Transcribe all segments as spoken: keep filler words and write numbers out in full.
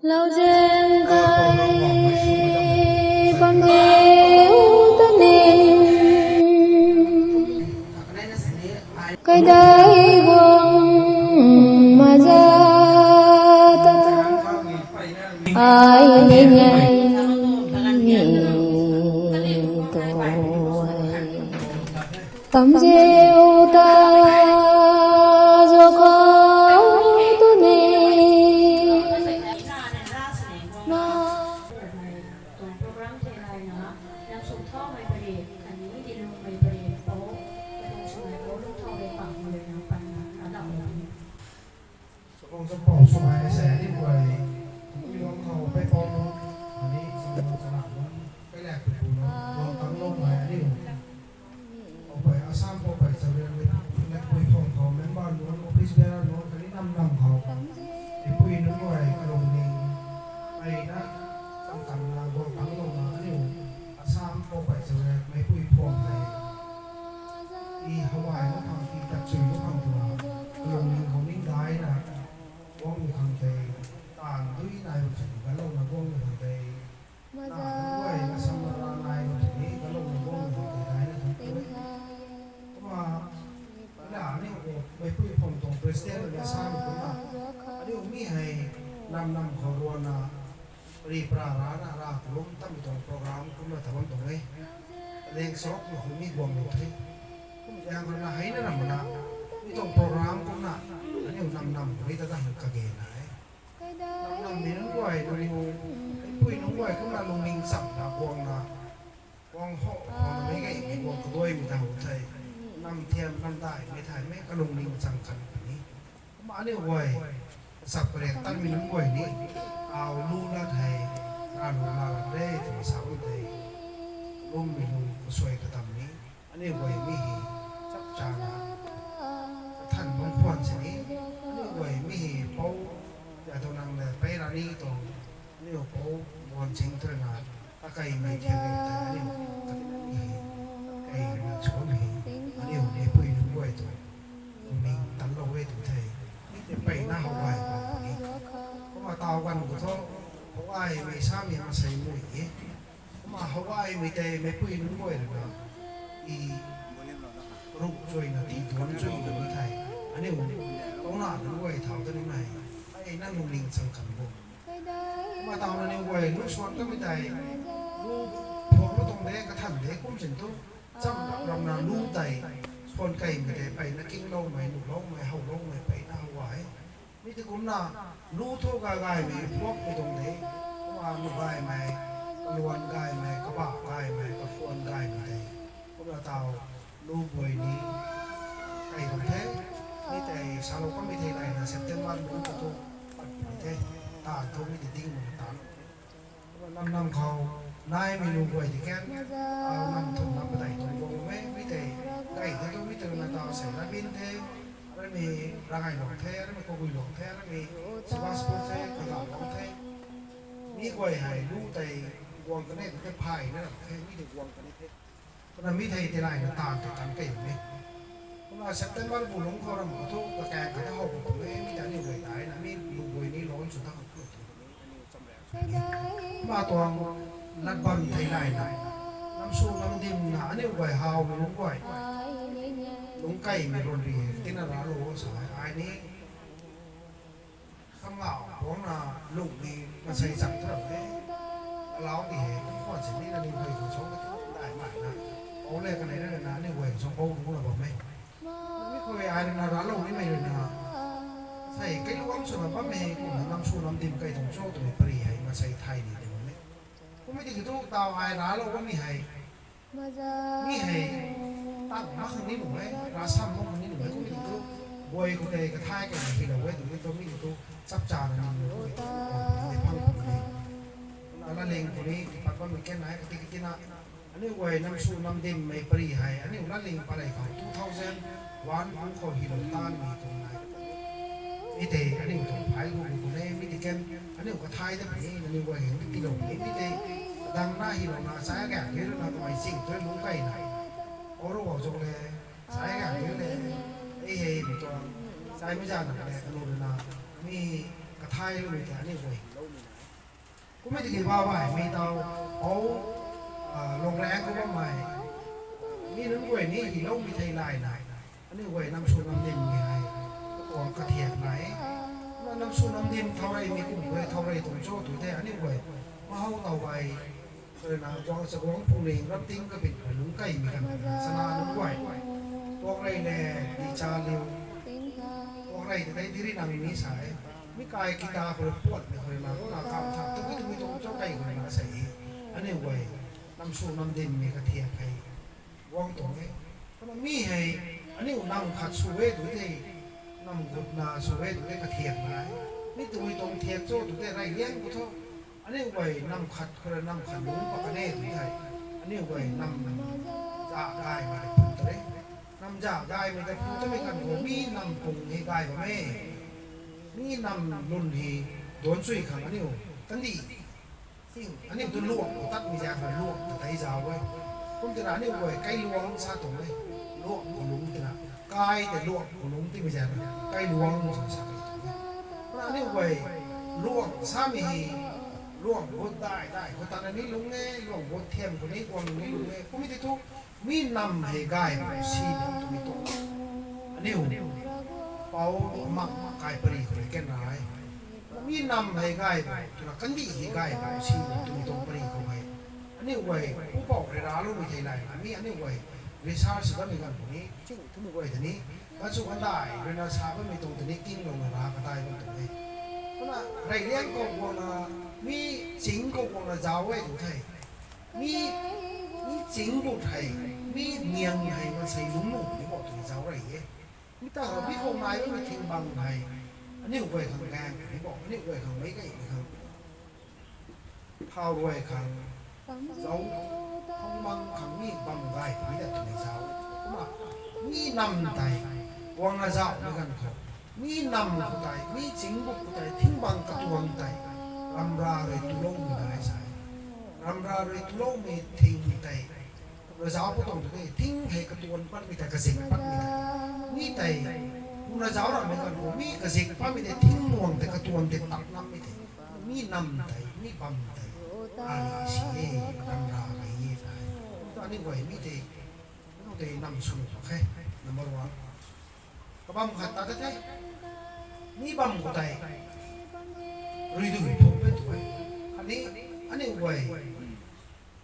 Lauzeng kai bam de u ta ni, kaidai guang maza ta, ai ni ngai ni tu ai. Tam ze u ta zo khou tu ni. Sukong sukpou swmei se ni guay, Tingpuiluang khou pei pou nunc, ani singluang chana nunc, pei lak pei pu nunc, luang tang loumei aniu. Khou pei Assam khou pei Chavriang ni, lak pui pham khou member nunc, office bearer nunc, kani nam nam khou. Tingpui nunc guay, kalungning, pei na, changkang na, luang tang louna aniu. Assam khou pei Chavriang, meipui pham hei. I hawai na khang, i tatchui na khang twna, kalungning khou ning dai na, guangmei khang tei, taanv dui nai bam sini, galouna guangmei khang tei, na, nunc guay, na samna ra nai bam sini, galouna guangmei khang tei, dai na khang tei. Kumna, na, aniu khou, meipui pham tuang president na samei kumna, aniu mi hei, nam nam khou ruanna, Ri pra rana ra kalum tamei tuang program kumna ta bam tuang e. Leng sawk na hou mi guang lou the. Kum zaeng khou na hei na ram na. Mi tuang program kumna. Aniu nam nam khou ni ta ta hang kage na e. Nam nam mi nunc guay, nunc guay, pui nunc guay kumna lungning cham na guang na. Guang ho, guang mei gay, mei guang kaduai mei ta hou the. Nam thiam, nam dai, mei thay, mei kalungning chang kan puni. Kumna aniu guay, sap karek tan mi nunc guay ni, au lu na thei, ra lu na la re, twna sa bam tei, lungmei lu kasuai katam ni, aniu guay mi hei, chap chana, kathan bam khwan sini, aniu guay mi hei, pou, ya tu nang le, pei ra ni tuang, aniu pou, buan ching tw na, kakai mei thiam mei tei aniu, kakai mei hei, kakai na chuan hei, aniu meipui nunc guay tu, ning tan lou e tu the, ni tei peyna how gay bam ni. Kumna taw ganv khou thu, how gaymei samei masei mui e. Kumna how gaymei tei meipui nunc guay rui na, i, ruk chuina ti duan chuina ni thei, aniu, kauna nunc guay thau ta ni mei, ai na lungning chang kan bam. Kumna taw na aniu guay lu suan kamei tei, lu phuak lu tuang de, kathan de kum sin tu, cham ram na lu tei, suan kaimei tei peyna kingloumei, nuhloumei, howloumei, peyna how gay. Mi tei kumna, lu thu gay gaymei, phuakmei tuang de, kumna nuh gaymei, kaluan gaymei, kabah gaymei, kasuan gaymei tei. Kumna taw, lu guay ni, kai bam the, mi tei salou kamei thei layna September lung khou thu, pat puni the, taanv thu mi tei ding mak taanv. Nam nam khou, naimei lu guay di kan, au nam thum nam padeih tuang guang e, mi tei, kai the tu mi tei na taw sei Rabin the, ramei Rangai luang the, ramei Kogui luang the, ramei Sebastopol the, Kazam luang the. Mi guay hei lu tei guang kani tei phay na ram the, mi tei guang kani the. Kumna mi thei tei layna taanv tei tan kei e. Kumna September bu lung khou ram khou thu, kakaeng khat ta how khou tu e, mi tei aniu guay dai na, mi lu guay ni lon sw ta khou tu. Kumna tuang lat bam thei layna, nam su nam dim na, aniu guay hawmei nunc guay, lungc kaimei ruan ri, tina raclou sa ai ni, kam ngau, puang na, lungh ni, masei chang tha e, alau di hei, kum khwan sini na aniu guay khang song, dai mai na, pou le kanei na na, aniu guay khang song pou lungc na bam e. Mi khou ai rui na raclou nimei rui na, sei kailuang swna bammei hei kumna nam su nam dim kai tuang cho twmei pary hei masei thay ni de bam e. Kummei tiki thu taw ai raclou bammei hei, mi hei, tan mak khang ni nuh e, ravsam mak khang ni nuh e, kummei tiki thu, guay khou tei kathay kaina hylou e twmei thu mi tiki thu, chapchana ni nuh e, phang phang ni. Kumna latling khou ni, kipat bammei kan nai, kati kati na, aniu guay nam su nam dimmei pary hei, aniu latling parei khou two thousand one kum khou hylou tanmei tuang nai. Mi tei aniu tuang phay lu gu kum e, mi tei kan, aniu kathay ta puni, aniu guay hei mi tiilou puni, mi tei, dang na hylouna, chai gaeng hei rui na, kamei ching tu lungc kaina. Oru guay zong le, chai gaeng hei le, ei hei mi tuang, chai mi zan na le, kanu rui na, mi kathay lumei tei aniu guay hylou mi na. Kummei tiki ba baihmei tau, pou, a, Luangraeng khou bammei, mi nunc guay ni hyloumei thei layna, aniu guay nam sw nam dinmei hei, katuang kathiak nai e. Kumna nam sw nam din thau reymei kum khou thau rey tuang cho tu the, aniu guay, mahow tau gay, ruina guang chaguang pungning ram ting kabit khou lungc keymei kan sana nunc guay. Tuang rey le, di cha liu, tuang rey tei tei diri nang ni sa e. Mi kai kita khou rui puatmei khou rui na, kumna kam tha, tabui tabui tuang cho kei khou rui na sa e. Aniu guay, nam sw nam dinmei kathiak hei, guang tuang e. Kumna mi hei, aniu nam khat sw e tu the, nam gutna sw e tu the kathiak nai. Mi tabui tuang thiak cho tu the rey liang khou thu. Aniu guay nam khat khou rui nam khat lungc pat kan e tu thei. Aniu guay nam za gaymei tei phu ta re. Nam za gaymei tei phu tamei kan khou mi nam pung hei gay bam e. Mi nam lun hei duanchui khang aniu kandih. Aniu tu luang khou tatmei zaeng khou luang ta tei zauc e. Kum tina aniu guay kailuang sa tuang e. Luang khou lungc tina. Kai tei luang khou lungc timei zaeng kailuang sa sa kei tuang e. Kumna aniu guay luang samei hei luang gut dai dai khou tana ni lungc e, luang gut thiam khou ni guang ni lungc e. Kummei tei thu mi nam hei gay bam si bam twmei tuang. Aniu pou mak kai pari khou rui kan ra e. Mi nam hei gay bam twna kandih hei gay bam si bam twmei tuang pari khou hei. Aniu guay pupouc rui racloumei thei layna mi aniu guay research bammei ganv khou ni, ching twmei guay ta ni, gachu kandai ruina sa bammei tuang ta ni kinglouna ra kadai bam tuang e. Kumna rey liang khou guangna, mi ching khou guangna zauc e tu thei. Mi, mi ching bu thei, mi niang hei maansei lungc nuh ni bo twna zauc rey e. Mi ta rui mi khou nai bammei thing bang hei, aniu guay khang gaeng ni bo, aniu guay khang meic gaymei khang thau ruai khang, zauc, thang mang khang mi bam gay puni da twmei zauc. Kumna mi nam tei guangna zaucmei ganv khou, mi nam khou tei, mi ching bu khou tei thing bang katuang tei, ramra rui tuloumei nai sa e. Ramra rui tuloumei thing tei, na zauc pu tuang tu tei thing hei katuan patmei tei, kazik patmei tei, mi tei, kumna zauc ramei ganv khou mi kazik patmei tei thing muang tei katuan tei tak nammei tei, mi nam tei, mi bam tei, ani si e, ramra rey e tei. Kum ta aniu guay mi tei, aniu tei nam sw nuh mak khe, number one. Kabam khat ta ta the, mi bam khou tei, rui dui phuk pe tu e. Khatni, aniu guay,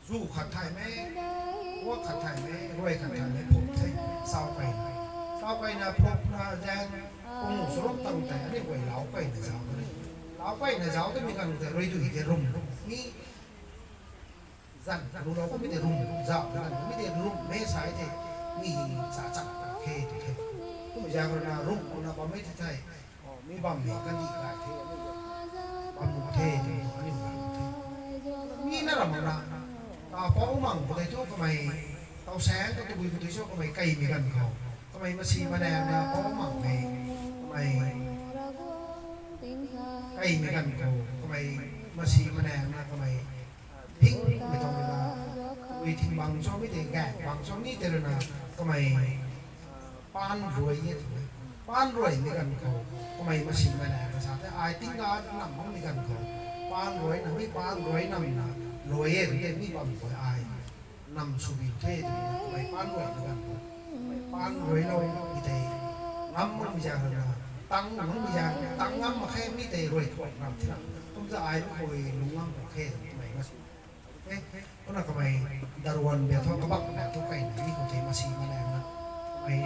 zu khat thaymei, guak khat thaymei, ruai khat thaymei phuk the, sau keyna. Sau keyna phukna zaeng, kung swrup tang tei, aniu guay lau keyna zauc ta ni. Lau keyna zauc tamei ganv tei, rui dui tei rum, mi, zan, rulou kummei tei rum, zauh na ganv kummei tei rum, mei sa e the, mi hei cha chang khe tu the. Kummei zaeng ruina rum, kumna bammei the thei, mi bammei kandih gay the, bam nuh the, tu aniu gay the. Mi na ram na, ta pou mang khou tei thu kamei, tau saeng ta tabui khou tei cho kamei keymei ganv khou, kamei masi manaengna pou mang mei, kamei keymei ganv khou, kamei masi manaengna kamei, thingmei tuang ruina, tabui thing bang cho mi tei gaeng bang cho mi tei ruina, kamei, paan ruai e tu e. Paan ruaimei ganv khou, kamei masi manaengna sa the, ai tingga nam makmei ganv khou, paan ruai namei, paan ruai namna, ruai e tu tei mi bam khou ai nam sw bi the twna, kamei paan ruaimei ganv khou, kamei paan ruailou mi tei, ngam makmei zaeng ruina, tang makmei zaeng, tang ngam mak khe mi tei ruai thuak ram thina, kum ta ai mi khou lung ngam mak khe twna kamei masi the. Kumna kamei daruan bia thu kabak na thu keyna mi khou tei masi manaengna, kamei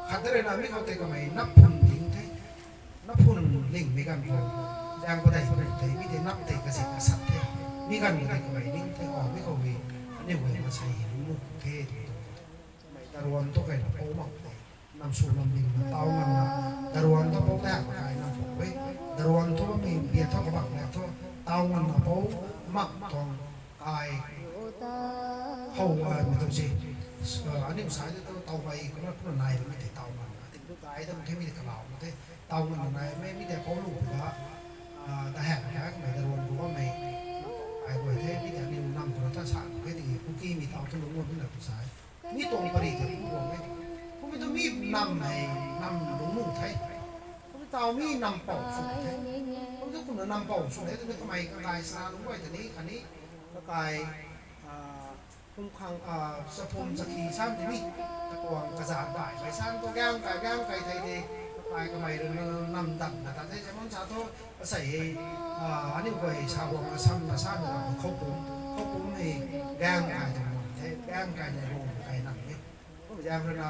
khat da ruina mi khou tei kamei napphun ling the. Napphun lingmei ganv khou, zaeng padeih pu tei mi tei nap tei kazik kasat the. Mi ganv khou tei kamei ning the, o mi khou hei, aniu guay maansei hei lungc nuh the twmei tuang. Kamei daruan thu keyna pou mak tei, nam sw nam dingna tau nganvna, daruan thu pou ta mak kai nam pou e. Daruan thu bammei bia thu kabak na thu, tau nganvna pou mak tuang, ai, how, a, mi tuang si, aniu sai tei thu tau gay kumna kumna nai bammei tei tau nganvna, ting thu kai dam the mi tei kalau na the, tau nganvna nai mei mi tei pou lu ta, a, ta hak ta kamei daruan khou bammei, ai guay the mi tei aniu nam khou na ta sa khe tiki Kukimei tau thu lungc ngam na tu sa e. Mi tuang pari tei pu guang e. Kummei thu mi nam hei, nam lungc nuh the. Kum tau mi nam pou sw the. Kum thu kum Nampou sw e twna kamei kakai sa lungc guay ta ni khatni kakai, ah, pum khang, ah, chapum chakhi sam tei ni, takuang kazat daihmei sam tu gaeng kai gaeng kai thei de, kakai kamei rui na nam dam na ta the, chamon sa thu, asei hei, ah, aniu guay sa guang na sam na sam na khou pum, khou pum hei gaeng kai tuang nam the, gaeng kai na ruang kai nam e. Kum zaeng rui na,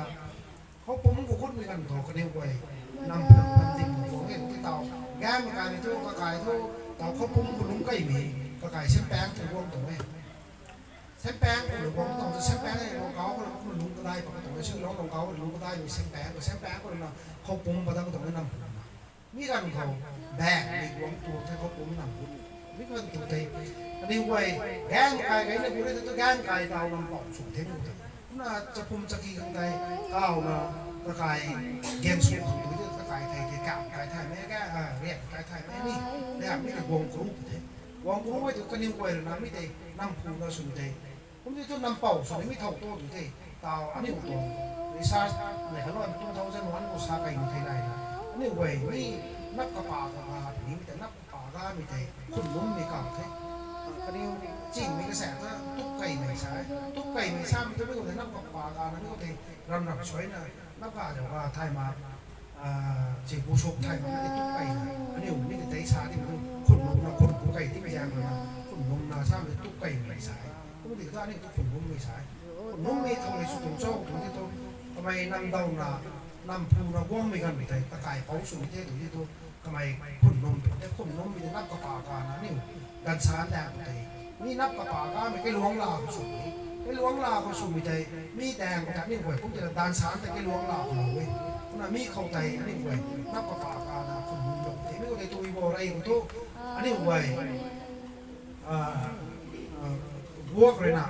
khou pum khou khutmei ganv khou kaniw guay nam pum nam ding khou guang e ti tau. Gaeng kai ni thu, kakai thu, tau khou pum khou lungc kaimei, kakai Senpaeng tu guang tuang e. Senpaeng khou lungc guang tuang, Senpaeng e lungc kau khou lungc kadai pat tuang e, si lungc lungc kau khou lungc kadaimei Senpaeng, Senpaeng khou na khou pum pat tuang e nam pum na. Mi ganv khou, baeng ni guang tu the khou pum nam pum. Mi ganv tu tei, kaniw guay, gaeng kai gay na gu re tu gaeng kai tau nampou sw the tu tei. Kumna chapum chakhi khang tei, kau na, kakai, gaeng sw khang tu tei, kakai thei tei, kam kai thaymei, ka, ah, rian kai thaymei ni, rian mi tei guang kru the. Guang kru e tu kaniw guay rui na mi tei, nam phu na sw tei. Kum ti thu nampou sw ni mi thow tu tu tei, tau aniu tuang research nei khalou two thousand one khou sa kai ni thei nai na. Aniu guay mi nap kapa kapa ni mi tei nap kapa gamei tei khun nummei kam the. Kaniw chingmei kasaek ta tuk kaimei sa e. Tuk kaimei samei tu mi khou tei nap kapa ga na mi khou tei ram ram suai na nap ka zau ga thay ma, ah, chi bu suk thay ma na tei tuk kai na. Aniu mi tei tei sa di tu khun num na khun bu kai ti mi zaeng na khun num na samei tuk kaimei sa e. Kum ti thu aniu tu khun nummei sa e. Khun nummei thow ni sw tuang cho tu ti tu kamei nam daw na, nam phu na guangmei ganv tei kakai pou sw mi the tu ti tu kamei khun num pin tei khun nummei tei nap kapa ka na aniu ganv san daeng tei. Mi nap kapa kamei kailuangc la khou sw e. Kailuangc la khou swmei tei, mi daeng khou tei aniu guay kum ti na dan san tei kailuangc la khou lou e. Kumna mi khou tei aniu guay nap kapa ka na khun num lou tei. Mi khou tei tui bo rey khou thu, aniu guay, ah, ah, guak rui na.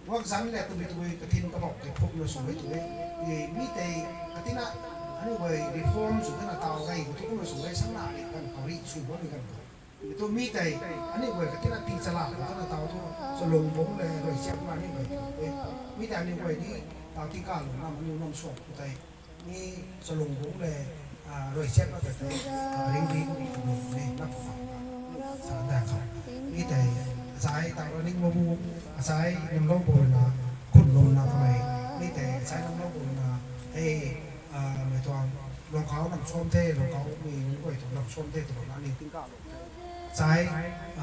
Guak zanc le tabui tabui kathin kabou tei phuk na sw e tu e. Mi tei katina aniu guay reform sw kana tau rey khou thu kumna sw e, sana rui kan khou rih sw bammei ganv khou. Ti tu mi tei, aniu guay katina ti chala khou tana tau thu, chalung bung le rui siak na aniu guay tu e. Mi tei aniu guay ni, tau tingkauh lung nam aniu nam suang khou tei, mi chalung bung le, ah, rui siak na tei tei, ah, ring ring ni na phu sa da khou. Mi tei, asai tau ra ning mabu, asai namlou bu na, khun lum na kamei, mi tei, asai namlou bu na, hei, ah, mei tuang, lungkau nam suam the, lungkau mi nunc guay tuang nam suam the, tu na aniu tingkauh lung the. Sai,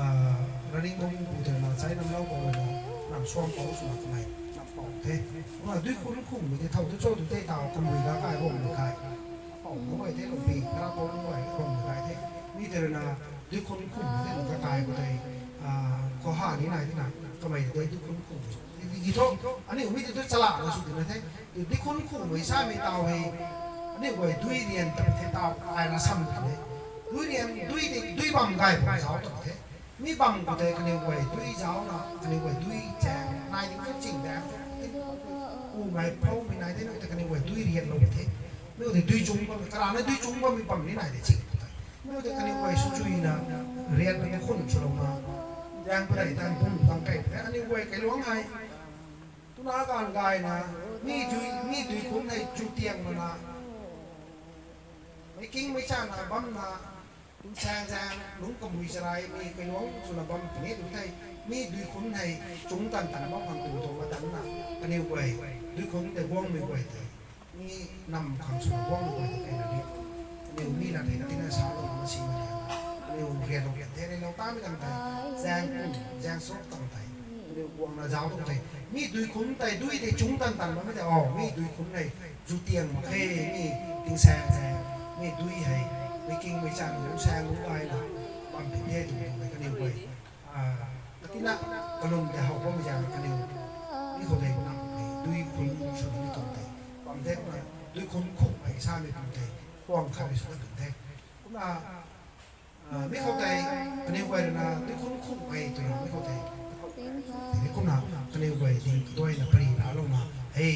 ah, running bung bu tei na, sai namlou bu na, nam suam pou sw na kamei, nam pou the. Kumna dui khun khumhmei tei thow tu cho tu tei tau kamui ga kai ruangmei kai. Pou nunc guay the, lungpi, kara pou nunc guay ruangmei kai the. Mi tei rui na, dui khun khumhmei tei na kakai khou tei, ah, khou ha ni nai tina, kamei tei dui khun khumhmei. Ti, ti thu, aniu mi tei thu chala na sw tina the. Dui khun khumhmei samei tau hei, aniu guay dui rian ta the tau, ai na sam ta the. Dui rian, dui tei, dui bam gay bam zauc ta the. Mi bam khou tei kaniw guay dui zauc na, kaniw guay dui chaeng, nai di thu ching daeng, umei phoumei nai tei, mi tei kaniw guay dui rianlou the. Mi tei dui chung bam, karana dui chung bammei bam ni nai de ching tei. Mi tei kaniw guay sw chuy na, rian na khun swlou na, daeng padei tan bung tang kei the, aniu guay kailuangc hei. Tuna ganv gay na, mi dui, mi dui khun hei chu tiang mana, meic king meic chana bamna, tingsaeng zaeng lungc kamui charai mi kailuangc swna bam puni tu thei, mi dui khun hei chungc tan tan bam khang tu tuang madanna, kaniw guay, dui khun tei guangmei guay tei, mi nam khang swna guangmei guay tei kei na ni, kaniw mi lat hei katina salou na simei liana, kaniw rianlou rian the, rianlou tamei tang tei, zaeng kum, zaeng sruk tang tei, kaniw guangna zauc tuang tei, mi dui khun tei dui tei chungc tan tan bammei tei, o, mi dui khun hei zu tiang mak khe, mi tingsaeng zaeng, mi dui hei, meic king meic chana lungsaeng lungc gayna bam puni the tu tuang tei kaniw guay, ah, katina kalum tei how bammei zaeng kaniw, mi khou tei nam hei dui khun swna mi tuang tei bam the, kumna dui khun khumhmei samei tuang tei, kuang khat rui swna kan the. Kumna, ah, mi khou tei, kaniw guay rui na dui khun khumhmei twna mi khou tei, tini kumna kaniw guay ding kaduaina pari raclouna, hei,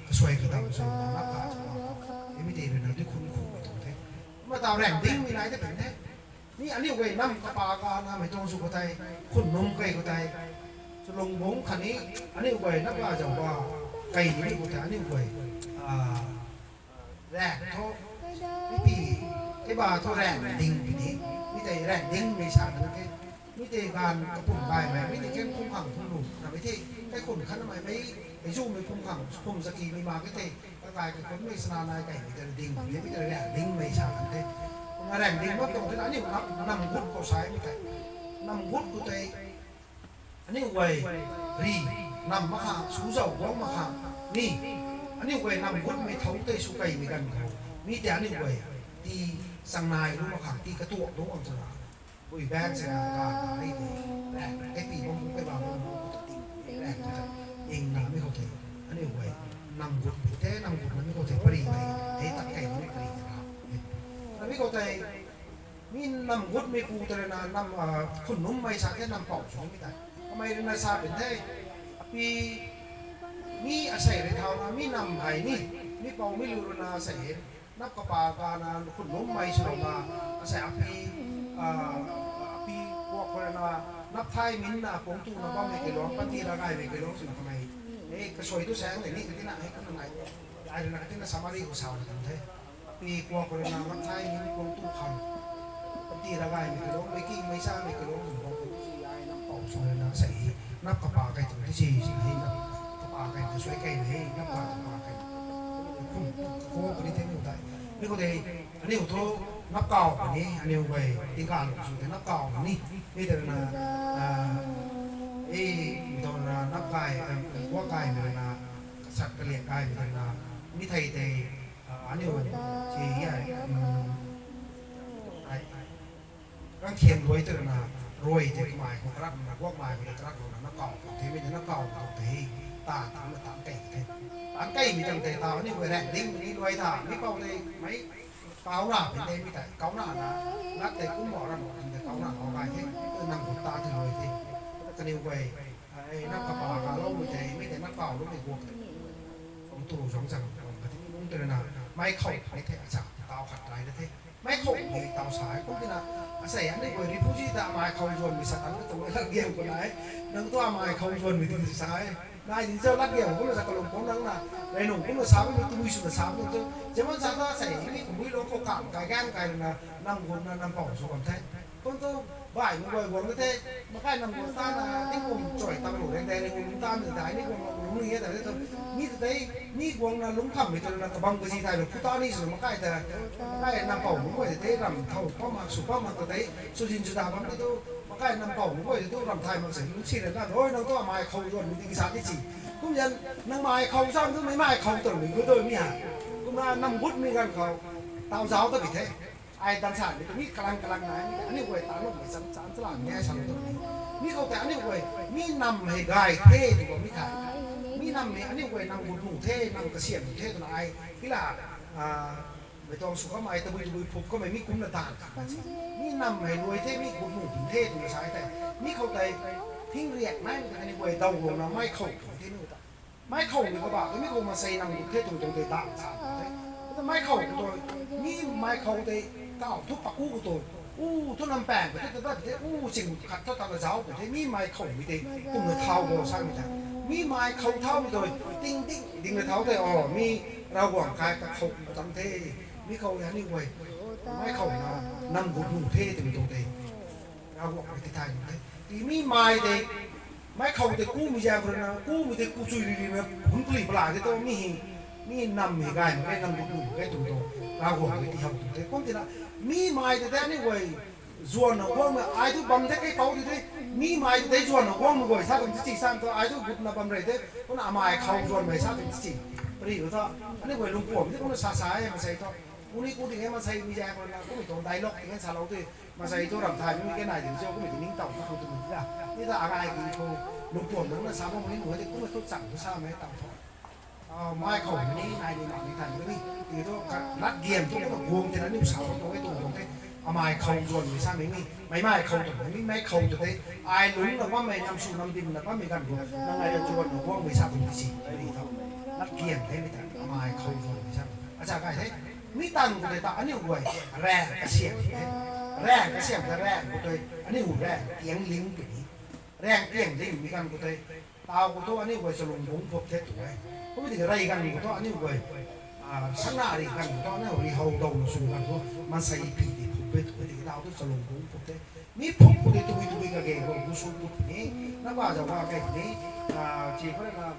kasuai kadam swna nap ka swna, hei mi tei rui na dui khun khumhmei tuang the. Kumna tau raeng dingmei nai tei pun the. Mi aniu guay nam kapa ka namei tuang sw khou tei, khun num kei khou tei, chalung bung khatni, aniu guay nap ka zauc ba, kei ni khou tei aniu guay, ah, raeng thu, mi pi, kei ba thu raeng ding puni, mi tei raeng dingmei sa kan the. Mi tei gaanv kapum gaymei, mi tei ken phung khang phung lu, na mi tei kaikhun khatnamei mei, kaizumei phung khang, phung zakimei ma ke tei, kakai kaikhunmei sana nai kaimei tei ding, mi tei raeng dingmei sa kan the. Kumna raeng ding bam tuang the, aniu nam, nam gut khou sa mi tei. Nam gut khou tei, aniu guay ri, nam mak khang, sw zauh guang mak khang, ni, aniu guay nam gutmei thau tei sw kaimei ganv khou, mi tei aniu guay, ti sangnai lu mak khang, ti katuak lu ang twna, bui bang sina ka, ka ni tei, raeng, kaipi bam bu, kai bam bu, bu, bu, ting, raeng, ka, ingna mi khou tei, aniu guay, nam gut bu the, nam gutna mi khou tei, pari tei, hei tat kai ni pari tei na. Na mi khou tei, mi nam gutmei pu tei rui na, nam, ah, khun nummei sa the nam pou sw mi tei. Kamei rui na sa pin the, api, mi asei rui thau na, mi nam hei ni, mi pou mi lu rui na asei hei, nap kapa ka na, khun nummei swna, asei api, ah, api kuak khou rui na, nap thai min na, pung tu na bammei kailong, panty ra gaymei kailong swna kamei. E, kasui tu saeng tei ni, katina, e, kana nai. Ai rui na katina summary khou sa na kan the. Api kuak khou rui na, nap thai min, pung tu khang. Panty ra gaymei kailong, mei ki, mei samei kailong, khun bam tu si ai nam pou sw rui na, sei, nap kapa kai tu ti si, si, hei, nap kapa kai tu suai kai na, hei, nap ka kapa kai. Khun, ko, ko ni tei niu tei. Mi khou tei, aniu thu, nap kau kani, aniu guay, tingkauh lu sw tei nap kau kani. Mi tei na, ah, e, mi tei na, nap kai, ah, kuak kai mi na, kasat kaliak kai mi tei na, mi thei tei, ah, aniu, si, ya, um, ai, kangkhian ruai tei na, ruai tei kamei khou karak na, guak mai khou tei karak na, na kau khou tei, mi tei na kau khou tei, ta, ta, na tan kei the. Tan kei mi tang tei, ta, aniu guay raeng ding, mi luai ta, mi pou tei, mei, kau na, mi tei, mi tei, kau na na, lat tei kum bau ram, mi tei, kau na, kau kai the, nam khou ta tei luai the. Kaniw guay, ai, nap kapa kaloumei tei, mi tei nap kau loumei guang tei. Kum tu zang zang, kum kati nung tei na, mei khou, mei tei, acha, tau khat rai na the. Mei khou, mei tau sa, kum tina, asei, aniu guay refugee ta amei khou zuanmei sa tan, tu lat giam khou nai, nang tu amei khou zuanmei ti sa e. Nai ding cho lat giam kum na sa kalum kum nang na, rei nung kum na sa, kum na tui swna sa, kum tu, German sa ta asei, ni kum bui lou khou kam, kai gang kai na, nam kum na, nam pou sw kam the. Kum tu, baihmei guay guang na the, makai nam guang ta na, tingkum chuai tam lu reng dei reng lungc ta mi dai ni guang na lungc ni e ta the tu. Mi tu tei, mi guang na lungc khammei tu na kabam kazi thai lu phu ta ni sw makai ta, makai nam pou lu guay tei ram thau pa mak sw pa mak ta tei, sw zin sw da bam tei tu, makai nam pou lu guay tei tu ram thay mak sei lungc si rana, oi nang tu amei khou zuanmei ti kisa ti si. Kum zan, nang mei khou zam tu mei mei khou tuang mi gu tu mi ha. Kumna nam gutmei ganv khou, tau zauc ta bi the. Ai tan sa mi tu mi kalang kalang nai, mi aniu guay ta lou mei cham cham chala mi ai sa lou tu mi. Mi khou tei aniu guay, mi nam hei gay the tu bam mi thei. Mi nam hei aniu guay nam gut nuh the, nam kasiam nuh the twna ai, kila, ah, mei tuang sw kamei, tabui tabui phup kamei, mi kumna tan khat si. Mi nam hei luai the, mi gut nuh the twna sa tei. Mi khou tei, thing riak nai mi tei aniu guay daw guang na mei khou the mi ta. Mei khou ni kabah tu mi khou maansei nam gut the tuang tuang tei dang sa the. Kumna mei khou khou tu, mi mei khou tei kau thu paku khou tu, u thu nam pang khou tei ta ta the, u ching khat ta ta la zauc khou the, mi mei khou mi tei kumna thau bo sa mi ta. Mi mei khou thaumei tu, ting ding ding na thau tei, o, mi Ravguangc kai kakhou tam the, mi khou ya ni guay, mei khou na, nam gut nuh the twmei tuang tei. Ravguangc rui ti thay nuh the. Ti mi mei tei, mei khou tei kumei zaeng khou rui na, kumei tei ku chui ri ri na, hun pali pala tei tu mi hei, mi nam hei gay mak ge, nam gut nuh mak ge tw tu, Ravguangc rui ti how tu the. Kum tina, mi mei tei tei aniu guay, zuanna guangmei, ai tu bam the kei pou ti the, mi mei tei tei zuanna guangmei guay sa kan ti si san tu, ai tu gutna bam rei the, kumna amei khou zuanmei sa kan ti si. Pari khou thu, aniu guay lungpuam ti kumna sa sa e, maansei thu. Uni ku ding e maansei mi zaeng khou rui na, kumei tuang dialogue ti kan salou tei, maansei thu ram thay mi ke nai ding cho, kumei ti ningtow na khou tu mi ti da. Ni ta akai ki khou, lungpuam nang na sa bam ni nuh tei, kumei thu chang thu samei tang thu. Ah, mei khou ni, nai ni, nai ni, thay ni, ti thu, ka, lat giam thu, kumna guang tei na, niu sa bam tuang e tuang tuang the. Amei khou zuanmei sa mi ni, mei mei khou tuang, mi mei khou tu tei, ai lungc na bammei, nam sw nam dim na bammei ganv khou, nang ai zuanna guangmei sa tuang ti si, ni thu. Lat giam the mi ta, amei khou zuanmei sa. Acha kai the, mi tan khou tei ta aniu guay, raeng kasiam the. Raeng kasiam the, raeng khou tei, aniu raeng tiang ling puni. Raeng tiang ling mi ganv khou tei, tau khou thu aniu guay chalung bungc phup the tu e. Kum ti rey ganv khou thu aniu guay, ah, sana ri ganv khou thu aniu ri how dawna sw ganv khou, maansei pi di phu. Bit ko ti tau tu chalung bung put the. Mi phung put the tui tui kage ko gusu put ni. Na ba za wa kai ni. Ah, chi ko na,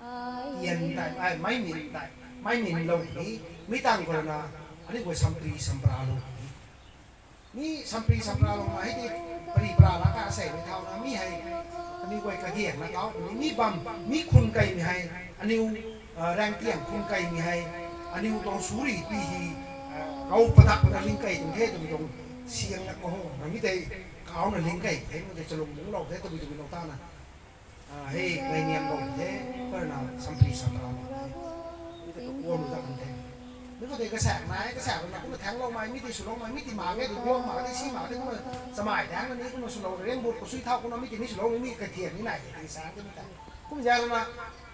ah, tian tai, ai, mai min tai. Mai min lou ni. Mi tang ko na, ani ko sampri sampra lou ni. Mi sampri sampra lou na, hei ti pri pra la ka sei mi thau na, mi hei, ani ko kage na tau ni, mi bam, mi khun kai mi hei, aniu, ah, rang tiang khun kai mi hei, aniu tuang suri pi hi, ah, rau padak na ling kai tung the, tung tung siang na ko ho, na mi tei kau na ling kai the, mi tei chalung mung lou the, tabui tabui lou ta na. Ah, hei, ngai niam lou the, kar na sampri sampra lou the. Mi tei ko kuam da kan the. Mi ko tei kasak nai, kasak na kumna thang lou mai, mi tei swlou mai, mi tei ma ke, tei kuam ma, tei si ma, tei kumna chamai thang ni, kumna swlou reng but ko sui thau, kumna mi tei ni swlou, mi, mi kathian ni nai, tei sa, tei mi ta. Kum za na,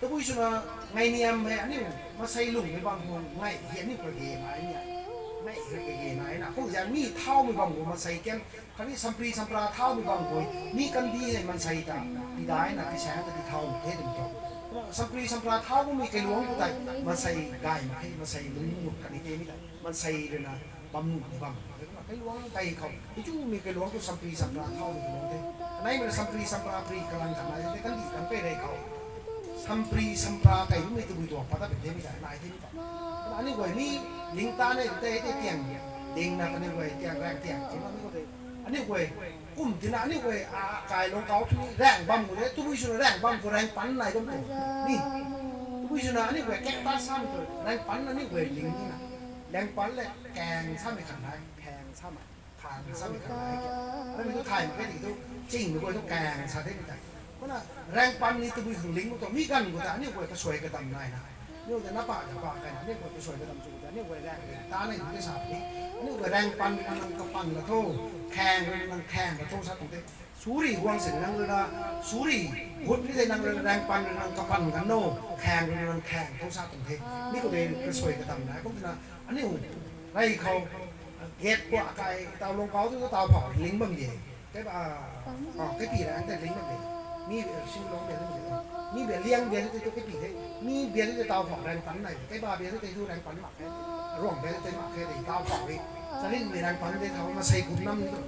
tabui swna ngai niam hei, aniu, masei lung ni bang hung, ngai, hi aniu kage nai ni. Ngai, hi kage nai na. Kum za mi thau mi bang hung, masei ken, khatni sampri sampra thau mi bang hung, mi kan di hei, mansei ta, ti dai na, ti sang ta, ti thau mi the, ti mi ta. Sampri sampra thau mi kailuang tu tai, mansei gai ma the, mansei lung mut kan ni the mi ta. Mansei rui na, bam nu ni bam. Kailuang kai khou, i chu mi kailuang tu sampri sampra thau mi kailuang the. Anai mi na sampri sampra pri kalang kan nai the, kan di kan pe rei khou. Sampri sampra kai mi tabui tuang pa ta pe the mi ta, nai the mi ta. Aniu guay mi ling ta ne te te tiang ding na aniu guay tiang rang tiang ti na aniu guay te. Aniu guay kum tina aniu guay a kai long kau tu ni rang bam gu le, tabui swna rang bam gu rang pan nai bam tu. Ni. Tabui swna aniu guay kek ta sam tu rang pan aniu guay ling ni na. Rang pan le kang sam mi khan nai, kang sam mi, kang sam mi khan nai ke. Aniu tu thai ma ke ti tu ching mi guay tu kang sa de mi tai. Kumna rang pan ni tabui hung ling gu tu mi ganv gu ta aniu guay kasuai kadam nai na. Aniu ta na pa ta pa kai na, aniu guay kasuai kadam chu ta, aniu guay rang ling ta nai gu ta sa ni. Aniu guay rang pan rui nang kapan la tho, khaeng rui nang khaeng la tho sa tuang te. Suri guang sin nang rui na, suri gut ni tei nang rui rang pan rui nang kapan gan no, khaeng rui nang khaeng tho sa tuang the. Mi gu tei kasuai kadam nai kum tina, aniu rei khou, gate khou akai tau long kau tu tau phau ling bam de. Kei ba, ah, kei pi rang tei ling bam de. Mi, eh, sin long de, mi, mi bia liang bia tei tu kei pi the. Mi bia tei tau phau rang pan nai. Kei ba bia tei tu rang pan mak khe. Ruang bia tei mak khe de tau phau e. Charin mi rang pan de thau masei kum nam ni tu.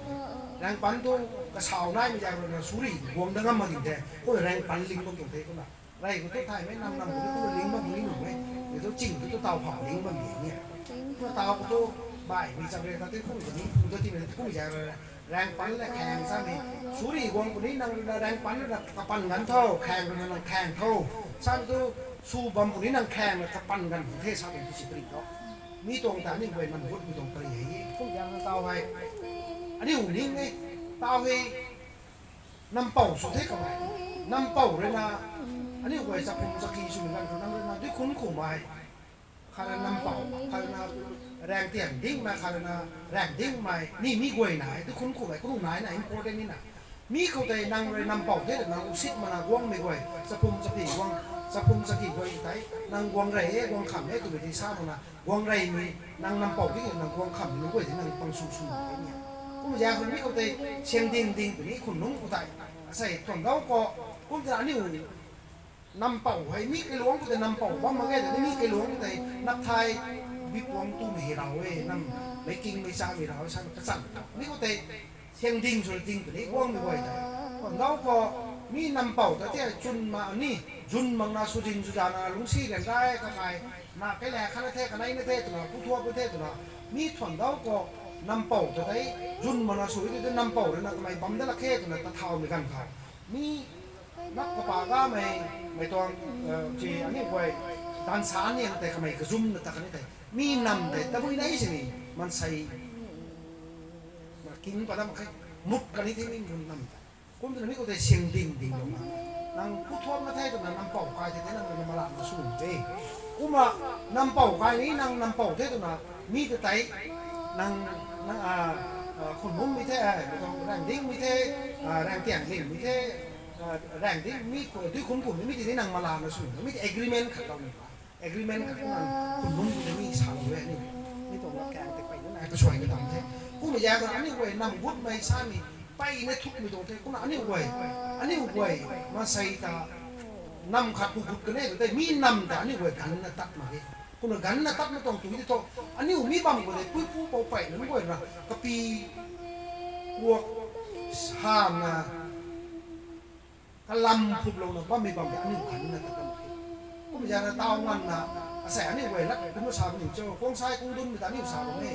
Rang pan tu kasau nai mi jak rui na suri guang da ngam ma ding de. Ko rang pan ling bam tuang the ko na. Rei khou tu thaymei nam nam khou tu ling bam ling nuh e. Ni tu ching tu tu tau phau ling bam ling ni. Tu tau khou tu bai mi chak rei ta tu kum ni, kum tu ti mi tu kum za rei. Rang pan le khaeng sa mi. Suri guang khou ni nang rui na rang pan rui na kapan gan tho, khaeng rui na nang khaeng tho. Sa tu su bam khou ni nang khaeng na kapan gan the sa tuang tu si pari tho. Mi tuang ta ni guay nam gut mi tuang pari hei. Kum za na tau hei. Aniu ning e. Tau hei. Nampou sw the kamei. Nampou rui na, aniu guay chakhum chakhi swmei ganv khou nang rui na, dui khun khumei. Khat rui nampou, khat rui na raeng tian dingmei, khat rui na raeng dingmei. Ni mi guay na, dui khun khumei, kunu nai na important ni na. Mi khou tei nang rui nampou the, nang usit mana guangmei guay, chakhum chakhi guang, chakhum chakhi guay tei, nang guang rey e, guang kham e, twmei ti sa mana, guang reymei, nang nampou di nang guang khamhmei guay di nang pang sw sw e ni. Kum za khou mi khou tei, siang ding ding puni khun nungc khou tei. Asei thuan dau khou, kum ta aniu nampou hei mi kailuangc khou tei nampou bam mak ge tei, mi kailuangc khou tei, nap thai, bipuang tumei hei rau e, nam, meic kingmei chamei rau e, sa kachan. Mi khou tei, siang ding sw ding puni guangmei guay tei. Thuan dau khou, mi nampou ta tei chwn ma ni, zun mak na sw ding sw zana lungcsi rian rai kakai, na kai la khat na the, kanei na the twna, pu thuak na the twna, mi thuan dau khou, nampou ta tei, zun mak na sw tei nampou rui na kamei bam da lak khe twna ta thaumei ganv khou. Mi, nap kapa gamei, mei tuang, eh, ci aniu guay, dansa niang tei kamei kazum na ta kani tei. Mi nam tei, tabui na sini, mansei, na king padam khe, mut kani the mi nam tei. Kum twna mi khou tei siang ding ding lou na. Nang pu thuak na the twna nampou kai tei, tei nang na malan na sw de. Kumna nampou kai ni nang nampou the twna mi ta tei, nang, nang, ah, ah, khun nungc mi the, ah, mi tuang raeng dingmei the, ah, raeng tian dingmei the, ah, raeng ding mi khou, dui khun khun mi tei ni nang malan na sw, mi tei agreement khat lou ni. Agreement khat kumna, khun nungc khou tei mi salou e aniu. Mi tuang lat kaeng tei peyna nai kasuai kadam the. Kumna ya khou aniu guay nam gutmei samei, peyna thukmei tuang the. Kumna aniu guay, aniu guay, mansei ta, nam khat khou gut kan e tei, mi nam ta aniu guay ganv na tat mak e. Kumna ganvna tatna tuang tu di thu, aniu mi bam khou de puipu pou pey nunc guay na kapi kuak sana kalam phuplouna bammei bam de aniu ganvna tat bam the. Kum zana taw nganvna, asei aniu guay lat kumna sa bam ni cho, khuang sai kung dunmei ta aniu sa bam e.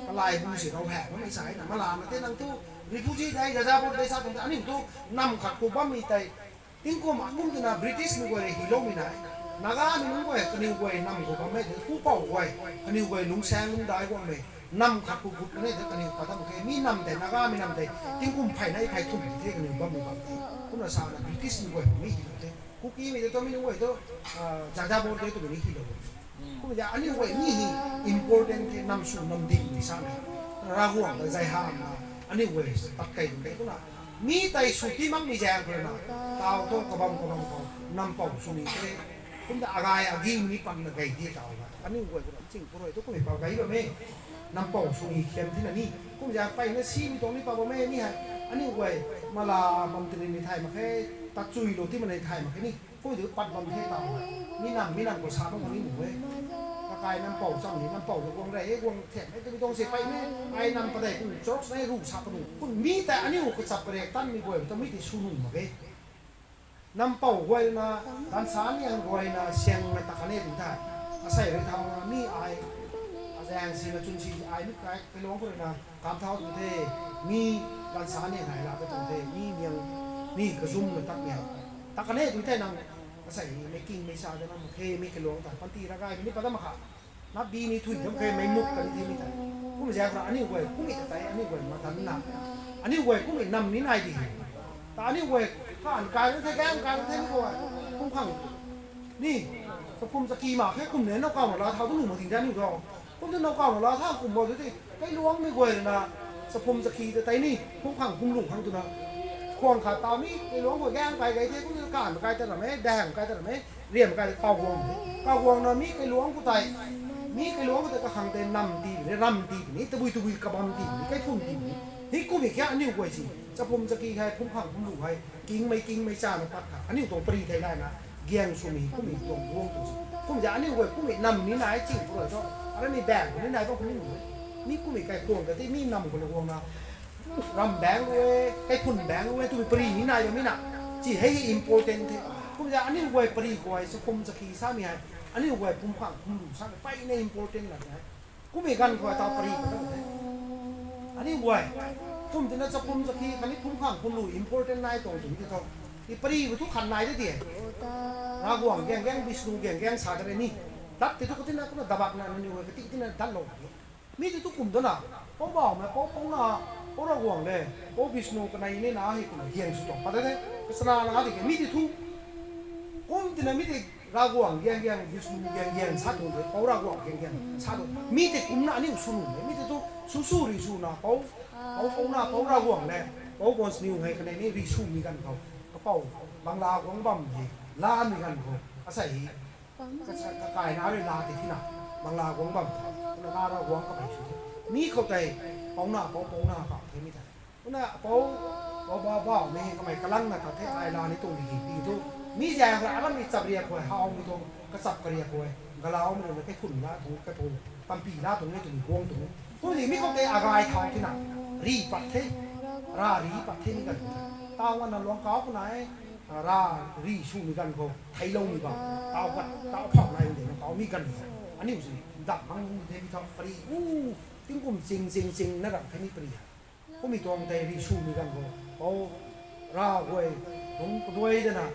Kalai bu si rau hei bammei sa na, malana te nang tu refugee dei, Jajabor dei sa tuang aniu tu nam khat khou bammei tei, tingkum akum twna British mei guay hei hyloumei nai. Nagamei nunc guay kaniw guay nam khou bam e, pupouc guay, kaniw guay lungsaeng lungdai guangmei nam khat khou gut kan e the kaniw pat dam khe. Mi nam tei, Nagamei nam tei tingkum phey na phey thum the kaniw bammei bam the. Kumna sana British mei guay mi hylou the. Kukimei tei tu mi nunc guay tu, Jajabor tei twmei ni hylou. Kum zana aniu guay mi hei important the, nam sw nam dingmei samei. Ravguangc ta zay hamna aniu guay pat key bam de kumna. Mi tei sw ti makmei zaeng khou na, taw thu kabam kabam khou nam pou sw ni the. Kumna agay agimei ni patna gay the taw na. Aniu guay khou ram ching khou rui tu kummei pou gay bam e. Nam pou sw ni khiam thina ni. Kum zana peyna simei tuang ni pa bam e ni hei. Aniu guay mala bam tini ni thay mak khe, ta chuilou ti mana thay mak khe ni. Kum tu pat bam the taw na. Mi nam, mi nam khou sa bam khou ni mu e. Kakai nam pou cham ni, nam pou tu guang rey e, guang thian e, twmei tuang se peyna. Ai nam padeih kum church na ru sa panu. Kum mi tei aniu kachap karek tanmei guay tu mi tei sw nuh mak e. Nam pou guay na, ganvsa niang guay na, siangna ta kan e tu the. Asei rui thau na, mi ai, azaeng si na chun si ai mi kai, kailuangc khou rui na, kam thau tu the, mi ganvsa niang hei la ta tu the, mi niang, mi kazumna tatmei. Ta kan e tu the nang, asei mei kingmei sa de na mak khe, mi kailuangc ta, panty ragaymei ni pat dam mak kha. Nap di ni thui dam khe, mei muk kan the mi tei. Kum zana khou aniu guay, kummei ta tei, aniu guay matanna. Aniu guay kummei nam ni nai di. Ta aniu guay, kaanv kai the, gaeng kai the ni guay. Kum khang. Ni, chaphum chaki mak khe kum ne, nowkaw na laa thau tu nuh mak ding de aniu thu. Kum tu nowkaw na laa thau kum bo tu ti, kailuangmei guay rui na, chaphum chaki ta tei ni, kum khang kum lung khang twna. Khuang khat taw ni, kailuangc guay gaeng kai gay the, kum tu kaanv kai ta ram e, daeng kai ta ram e, riam kai ta kawguang. Kawguang na mi kailuangc khou tei, mi kailuangc khou tei kakhang tei nam ti ni, ram ti ni, tabui tabui kabam ti ni, kaiphun ti ni. Hei kummei kha aniu guay si, chaphum chaki hei, kum khang kum lung hei, kingmei kingmei chana pat kha, aniu tuang pari thei lai na, gaeng swmei kummei tuang guang tu si. Kum zana aniu guay kummei nam ni nai ching khou rui thu, aramei baeng khou ni nai bam khou ni nuh e. Mi kummei kaikhwang ta tei mi nam khou na guang na, ram baeng lu e, kaiphun baeng lu e, twmei pari ni nai bam mi na. Chi hei hei important the. Kum zana aniu guay pari guay, chaphum chaki samei hei, aniu guay pumkhang pumlu samei peyna important la the. Kummei ganv khou taw pari khou ta the. Aniu guay, kum tina chaphum chaki khatni pumkhang pumlu important nai tuang tu ti thu, i pari khou thu khat nai de ti e. Ravguangc gaeng gaeng, Vishnu gaeng gaeng sa ta re ni. Dat ti thu katina kumna dabakna aniu guay kati tina datlou. Mi ti thu kum dana, Poubauhmei, Pou, Pouna, Pou Ravguangc le, Pou Vishnu kanei ni na hei kumna gaeng sw tuang pat de the. Kachana na di ke mi ti thu, kum tina mi ti Ravguangc gaeng gaeng, Vishnu gaeng gaeng sa tuang the, Pou Ravguangc gaeng gaeng sa tuang. Mi tei kumna aniu sw nuh e, mi tei thu sw sw ri swna, Pou, Pou, Pouna, Pou Ravguangc le, Pou Gaanvsaniw hei kanei ni ri swmei ganv khou, kapou, Bangla guang bam hei, lamei ganv khou, asei hei, kasa, kakaina rui la tei thina, Bangla guang bam the, kumna la Ravguangc kamei sw the. Mi khou tei, Pouna, Pou, Pouna, Pou the mi tei. Kumna Pou, Pou, Pou, Poumei hei kamei kalangna ta the, ai la ni tuang di hei ti thu. Mi zaeng khou, aramei chap riak khou, howmei tuang, kachap kariak khou, galaumei rui na kaikhun la tuang, kaipou, panty la tuang e twmei guang tuang. Kum di mi khou tei agay thau thina, ri pat the, ra ri pat the mi ganv khou. Taw nganvna luang kau khou nai, ra ri swmei ganv khou, theicloumei bam, taw kat, taw phau nai de na kau mi ganv khou. Aniu si, dam mang the mi thau pari, u, tingkum ching, ching, ching, na ram the mi pari hei. Kummei tuang tei ri swmei ganv khou, Pou, ra guay, dungc kaduai dana,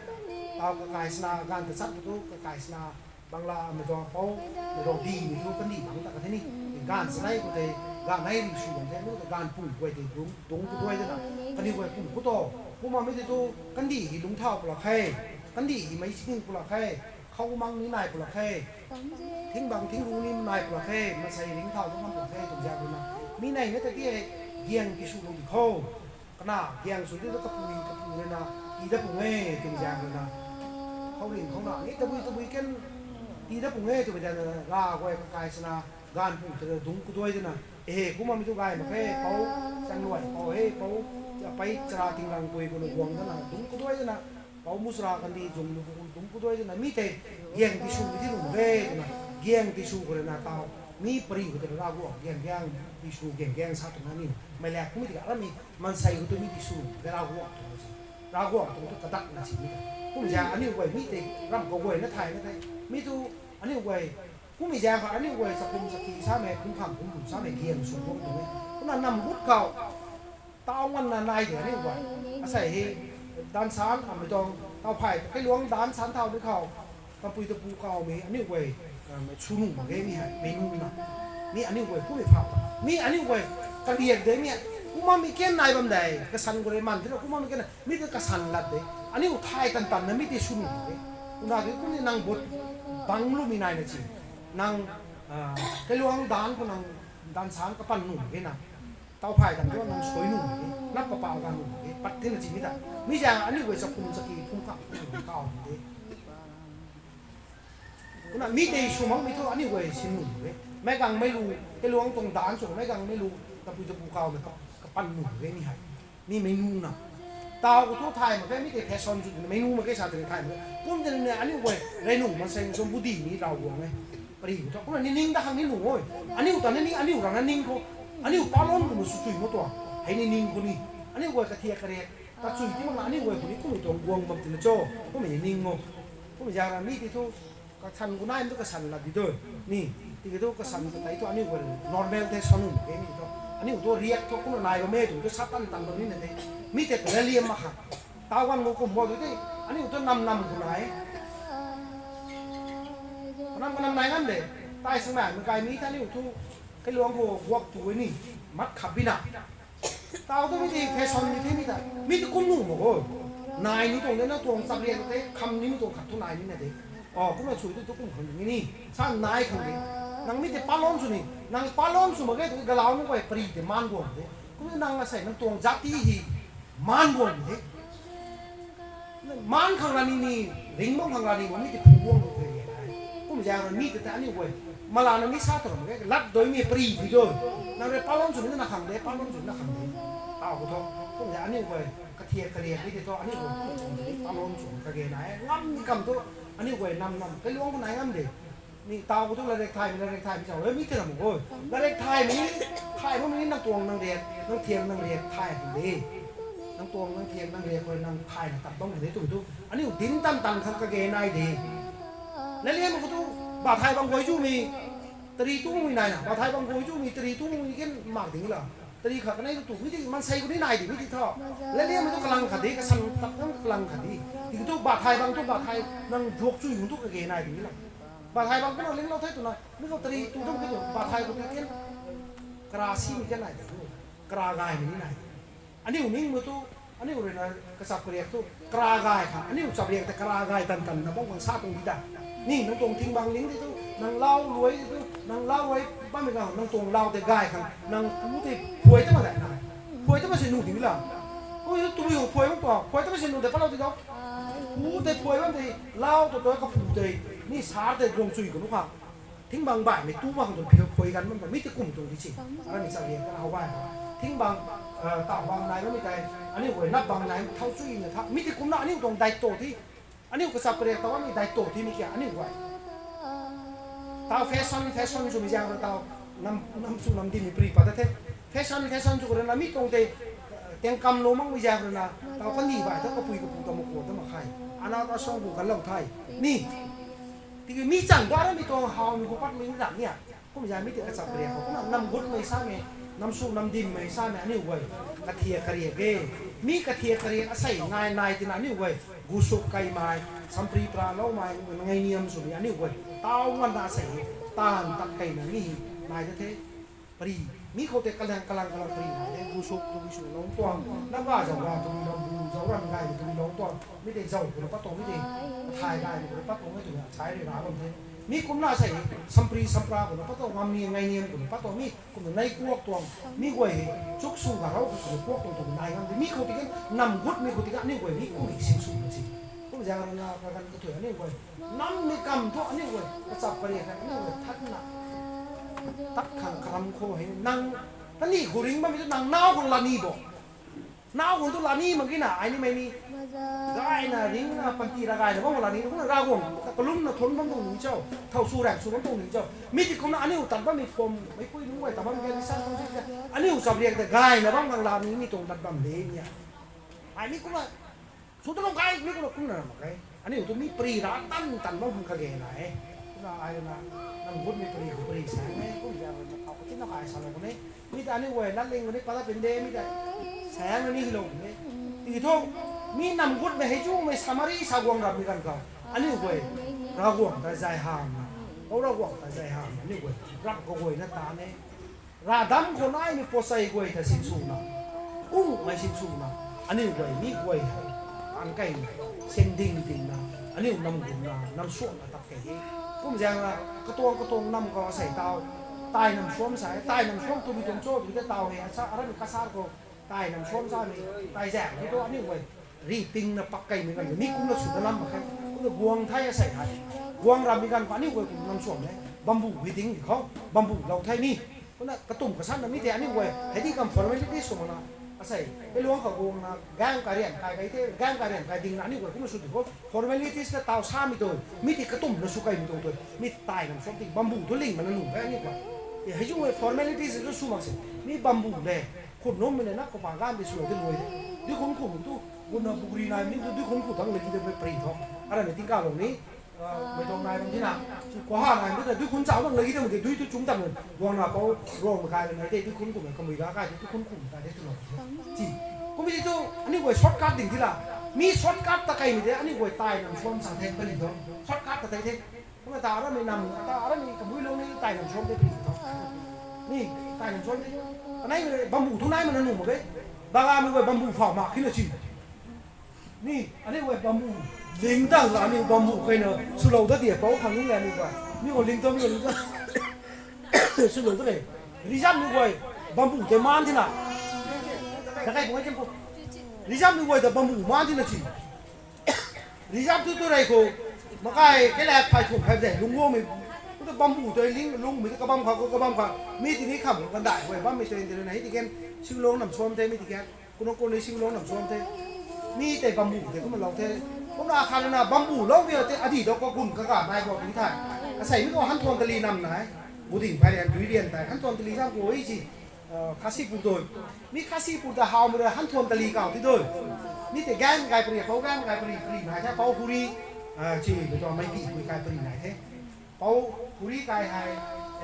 taw kakai sana, ganv ta chat khou tu, kakai sana, Bangla mei tuang Pou, mei tuang di, mei thu kandih bang ta ka the ni. Ganv sanei khou tei, ganv nei ri sw bam the, nu ta ganv pung guay tei dungc, dungc kaduai dana, kaniw guay kum khou tu, kumna mi tei tu, kandih hei lungcthau pw lak khe, kandih hei meic sing pw lak khe, khou mang ni nai pw lak khe, thingbang thingru ni nai pw lak khe, maansei ringcthau tu ngam pw lak khe, twmei zaeng rui na. Mi nei na ta ti hei, gaeng ti swlou di khou. Kana gaeng sw di tu kapui, kapu rui na, tii dat pung e, twmei zaeng rui na. Khouringh khouna ni tabui tabui kan, tii dat pung e, twmei zaeng rui na, ra guay kakai sana, ganv pung tei dungc kaduai dana. E, kumna mi tu gay mak khe, Pou, Changluai, Pou, e, Pou, Pei, Chara Tingrangpui, kumna guang dana, dungc kaduai dana. Pou Musra kandi zung lu kum dungc kaduai dana, mi tei gaeng ti swmei ti nuh mak ge twna, Gaeng tisw khou rui na taw, mi pari khou tei Ravguangc gaeng gaeng tisw gaeng gaeng sa tuang na ni. Meic laek kummei tiki aram mi maansei khou tu mi tisw de Ravguangc tuang si. Ravguangc tuang tu kadak na si mi ta. Kum zaeng aniu guay mi tei ram khou guay na thay na tei. Mi tu aniu guay kummei zaeng kha aniu guay chakum chaki samei, kum khang kum lu samei gaeng sw guang tuang e. Kumna nam gut khou taw nganvna nai de aniu guay. Asei hei, dansan, amei tuang, taw phay, kailuangc dansan thau di khou, kapui tapu kawmei, aniu guay, sw nuh mak ge mi hei, mei nuh na. Mi aniu guay kummei phau ta. Mi aniu guay, kariak de mi, kumna mi ken nai bam de, kasan khou rui man, tina kumna mi ken, mi tu kasan lat de. Aniu thay tan tan na mi tei sw nuh mak ge. Kumna ki kum ni nang but, bang lumei nai na chi. Nang, kailuangc dan khou nang, dansan kapan nuh mak ge na. Taw phay tan tu nang sui nuh mak ge, nap kapau gan nuh mak ge, pat tina chi mi ta. Mi zaeng aniu guay chakum chaki, kum khang kum lu kaw de. Kumna mi tei sw makmei thu aniu guay sin nuh mak ge. Meic gang mei lu, kailuangc tuang dan sw, meic gang mei lu, kapui tapu kawmei, kapan nuh mak ge mi hei. Mi mei nuh na. Taw khou thu thay mak ge, mi tei fashion sw, mei nuh mak ge sa tei thay mak ge. Kum tei ni aniu guay, rey nuh maansei tuang body ni Ravguangc e. Pari khou thu, kumna ni ning da khang ni nuh o. Aniu ta ni ning, aniu rana ning khou. Aniu palon khou nu sw chui mo tuang. Hei ni ning khou ni. Aniu guay kathiak kariak. Kachui ti makna aniu guay khou ni kummei tuang guang bam tina cho. Kummei ni ning o. Kummei zaeng ra mi tei thu, kasan khou nai tu kasan lat di tu. Ni, tiki thu kasan khou tei thu aniu guay normal tei sa nuh mak ge ni thu. Aniu thu riak thu kumna nai bammei tu, tu sa tan tan bam ni na tei. Mi tei ta liam mak kha. Taw ganv khou kum bo tu tei, aniu thu nam nam khou nai. Kanam kanam nai ngam de, tai sangmei mei kai mi ta aniu thu, kailuangc khou guak tu ni, mat khap bi na. Taw tu mi tei fashion ni the mi ta, mi tei kum nuh mak o. Nai ni tuang de, nang tuang chap riak tei, kham ni mi tuang khat thu nai ni na de. O, kumna sui tu tu kum khang ni ni, sa nai khang de. Nang mi tei palon sw ni, nang palon sw mak ge tu galau nunc guay pari tei maan guang de. Kumna nang asei nang tuang jati hei, maan guang de. Maan khang la ni ni, ringh bam khang la ni, mi tei phu guang tu the. Kum zaeng ra mi tei ta aniu guay. Malana mi sa tu ram ge, lat dui mi pari di tu. Nang rui palon sw ni na khang de, palon sw ni na khang de. Taw khou thu, kum zaeng aniu guay, kathiak kariak ni tei thu, aniu guay, palon sw kage nai. Ngam ni kam tu, aniu guay nam nam, kailuangc khou nai ngam de. Ni taw khou thu lat riak thaymei, lat riak thaymei zauc, e mi tei ram o. Lat riak thaymei ni, thay bammei ni nang tuang nang riak, nang thiang nang riak thay khang de. Nang tuang nang thiang nang riak khou nang thayna tat bam khang de tu tu. Aniu dinc tan tan khang kage nai de. Latliammei khou tu, ba thay bang guay zumei, tari tumei nai na, ba thay bang guay zumei, tari tumei ken mak ding la. Tari khat kanei tu tu, mi tei maansei khou ni nai di, mi tei thu. Latliammei tu kalang khat de, kasan tat khang kalang khat de. Tiki tu ba thay bang tu ba thay, nang duak chui nunc tu kage nai di la. Ba thay bang kumna ling lou the twna, mi khou tari tu dam khe tu, ba thay khou tu ken, kara simei ken nai de, kara gaymei ni nai de. Aniu ningmei tu, aniu rui na kachap kariak tu, kara gay khang, aniu chap riak tei kara gay tan tan na bam khang sa tuang di ta. Ni nang tuang thing bang ling di tu, nang lau luai di tu, nang lau luai bammei khang, nang tuang lau tei gay khang, nang pu tei phuai ta ma dai na. Phuai ta ma si nuh ding la. Ui, tumei khou phuai bam tuang, phuai ta ma si nuh de patlou di tho. Pu tei phuai bam tei, lau tu tu kapu tei, ni sar tei guang chui khou nu khang. Thing bang baihmei tu bang tu phi phuai gan bam ta, mi tei kum tuang di si. Aram mi chap riak kan how gay. Thing bang, taw bang nai bammei tei, aniu guay nap bang nai thau chui na tha, mi tei kumna aniu tuang dai to ti. Aniu kachap kariak taw mi dai to ti mi kia, aniu guay. Taw fashion, fashion swmei zaeng rui taw, nam, nam sw nam dimmei pari pat ta the. Fashion, fashion sw khou rui na mi tuang tei, tiangkam lou makmei zaeng rui na, taw kani bai ta kapui kapu ta mak kua ta mak khe. Ana ta suang bu ganlou the. Ni, tiki mi chang ba ramei tuang hawmei khou patmei ni ram ni a. Kum zaeng mi tei kachap kariak khou kumna nam gutmei samei, nam sw nam dimmei samei aniu guay. Kathiak kariak e. Mi kathiak kariak asei nai nai tina aniu guay. Gusup kaimei, sampri pra loumei, ngai niam swmei aniu guay. Taw nganvna asei, taanv tat kaina ni, nai ta the. Pari, mi khou tei kalang kalang kalang pari nai de, gusup tu mi sw lou tuang, nap ga zauc ga tu mi lou, bu zauc ram gay tu mi lou tuang, mi tei zauc khou na pat tuang, mi tei, thay gay khou na pat tuang, mi tei, sai rui ra bam the. Mi kumna asei, sampri sampra khou na pat tuang, ngam ni ngai niam khou na pat tuang, mi kumna nai kuak tuang, mi guay hei, chuk sw ga rau khou na kuak tuang tu nai ngam de, mi khou tiki, nam gutmei khou tiki, aniu guay mi kummei sin sw na si. Kum zaeng rui na, kaganv kathuic aniu guay. Nammei kam thu aniu guay, kachap kariak khat aniu guay, thatna. Tat khang karam khou hei, nang, kani khou ring bammei tu nang naw khang la ni bo. Nau guang tu lani mak gina, ai ni mei ni. Gayna, ringna, panty ra gayna bam lani, kumna Ravguangc ta kalumna thun bam tuang ni cho, thau su raeng su bam tuang ni cho. Mi ti kumna aniu tat bammei form, mei pui nunc guay tat bam ge, research bam ge, aniu chap riak ta gayna bam khang lani mi tuang tat bam de ni a. Ai mi kumna, su ta lou gay, mi kumna kumna mak ge. Aniu tu mi pari ra tan tan bam khang kage na e. Kumna ai na, nam gutmei pari khou pari sa e, kum ja na thau ka tina kai sa lou ne. Mi ta aniu guay latling ni pala pin de, mi ta saeng ni hilou ni. Tiki thu, mi nam gutmei hei chumei Samari sa guang rammei ganv khou, aniu guay Ravguangc ta zay hamna, Pu Ravguangc ta zay hamna aniu guay rap kaguayna ta ne. Ravdam khou naimei pochei guay ta sinswna, kungmei sinswna, aniu guay mi guay hei, an kai, sending dingna, aniu nam gutna, nam suanna tat kei e. Kum zaeng na, katuang katuang nam khou asei taw, tai nam suam sa e, tai nam suam twmei tuang cho tw te taw hei, asa aram kasar khou, tai nam suam samei, tai zaeng khou tu aniu guay, ripingna pak keimei ganv, mi kumna sw ta lam mak khe, kumna guang thei asei thei, guang rammei ganv khou aniu guay kum nam suam e, bamboo hei ding di khou, bamboo lou thei ni, kumna katum kasanna mi tei aniu guay, hei di kam formality sw makna, asei, hei luang khou guangna, gang karian kai kai the, gang karian kai dingna aniu guay kumna sw di khou, formalities na taw samei tu, mi tei katumna sw keimei tuang tu, mi tai nam suam ti bamboo tu ling mana nung e aniu guay. Hei zu formalities tu sw mak se, mi bamboo le, khun nummei na khou pa gan di sw di lui de. Dui khun khum tu, guna bukri nai mi tu, dui khun khum tang lagi de mei pari tho. Aramei tingkauh lou ni, mei tuang nai bam tina, kuha nai mi tu, dui khun chau tang lagi de mei dui tu chung tang guangna pou, rong kai nai de, dui khun khum kamui ga kai de, dui khun khum kai de tu lou. Chi, kummei tu, aniu guay shortcut ding ti la. Mi shortcut ta keimei de, aniu guay tai nam suam sa the pari tho. Shortcut ta tei the. Kumna ta aramei nam, ta aramei kabui lou ni tai nam suam de pari tho. Ni, tai nam suam de. Kanei mei bamboo tu nai mana nung mak ge. Bagamei guay bamboo phau mak kina chi. Ni, aniu guay bamboo ling tang la, aniu bamboo kaina swlou dat di pou khang ni aniu guay. Mi guay ling tho, mi guay ling tho. Swlou dat de. Reserve mei guay bamboo tei maan tina. Takai bu ngai ken pou. Reserve mei guay ta bamboo maan tina chi. Reserve tu tu rei khou, makai, kailak phai thum phai de, lungguangmei, tu bamboo tu ling, lungmei tu kabam khou, kabam khou, mi tini kham, kandai guay bammei tu, tini na, hei ti ken, Singlong nam suam the, mi ti ken, kunung kun ni Singlong nam suam the, mi tei bamboo tei kumna lou the, kumna khat na bamboo loumei tei, adi dou khou kum kaga nai bo ti thei, asei mi khou Hanthuantali nam nai, buding phai rian, dui rian tei, Hanthuantali zam khou e si, Khasipur tu, mi Khasipur ta hawmei rui Hanthuantali kau ti tu, mi tei gang kai pari, pou gang kai pari, pari nai the, pou Huri, chi, mei tuang mei pi pui kai pari nai the, pou Huri kai hei,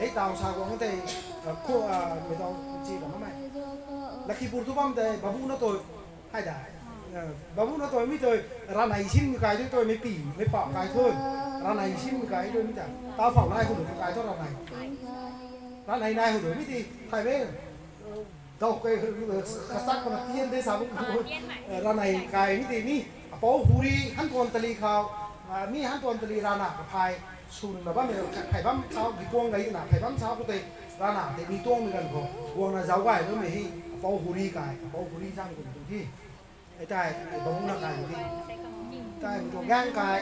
ei taw sa guang tei, mei tuang chi bam mei, Lakhipur tu bam tei, babu na tu, hei da, babu na tu mi tu, ranei sinmei kai tu tu, mei pi, mei pau kai thu, ranei sinmei kai tu mi ta, taw phau nai khou tu kai thu ranei, ranei nai khou tu mi ti, hei mei, dau kei, kachak kana tian de sa bu, ranei kai mi ti mi, apou Huri Hanthuantali khou, mi Hanthuantali rana kaphay, swn na bammei, phey bam sau, dikuang gay na, phey bam sau khou tei, rana tei mi tuangmei ganv khou, guangna zauc gay bammei hei, apou Huri kai, apou Huri zam khou tu ti. Ei tei, bamuna kai ti. Tei, mi tuang gang kai,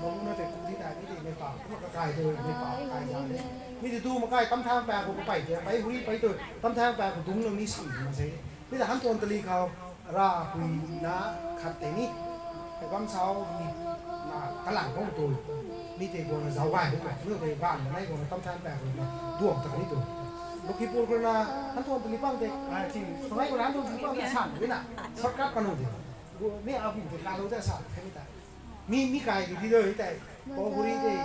bamuna tei kum ti tei, mi ti mei pau, kumna kakai tu, mei pau kai zam de. Mi ti tu makai Tamthang pa khou kapey tei, pei Huri pei tu, Tamthang pa khou dungc na mi si ma se. Mi ta Hanthuantali khou, rapui na khat tei ni, phey bam sau ni, na kalang bam tu, mi tei guangna zauc gay tu, mi tei ganv na nai guangna Tamthang pa khou na, duang ta ni tu. Lakhipur khou na, Hanthuantali pang tei, chi, sangai khou na Hanthuantali pang tei san de na, shortcut panu de. Mi abu tei kalou tei san, khe mi ta. Mi, mi kai ti ti doi tei, pou Huri tei,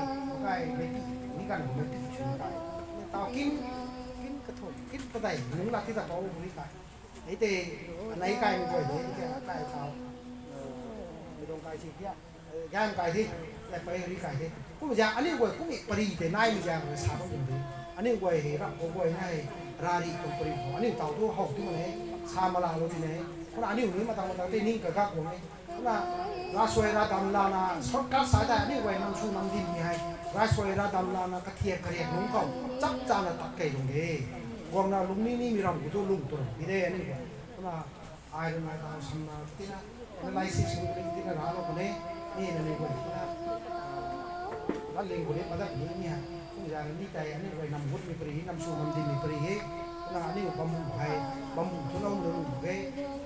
kai mei pi, mi ganv khou mei pi sw kai. Taw kin, kin kathum, kin kadai, nung lak ti ta pou Huri kai. Ei tei, anei kaimei guay de, ei tei, kai taw, mei tuang kai si tia, gang kai the, ei pei Huri kai the. Kum zaeng aniu guay kummei pari tei naimei zaeng rui sa bam kum de. Aniu guay hei rap khou guay nai, rari tuang pari khou, aniu taw tu how ti mak ne, sa malalou ti ne. Kumna aniu ni matang matang tei ning kagak guang e. Kumna, ravsuai ravdam lana, shortcut sa tei aniu guay nam sw nam dinmei hei, ravsuai ravdam lana kathiak kariak nunc khou, chap chana tat kei lung de. Guangna lungning nimei ram khou tu lung tuang pi de aniu guay. Kumna, ai rui nai taw samna tina, analysis sw tina raclou kan e, ni na ni guay tina, latling khou ni padat ni ni hei, kum zaeng ni tei aniu guay nam gutmei pari, nam sw nam dinmei pari he, kumna aniu bamboo hei, bamboo thu lou na lung mak ge,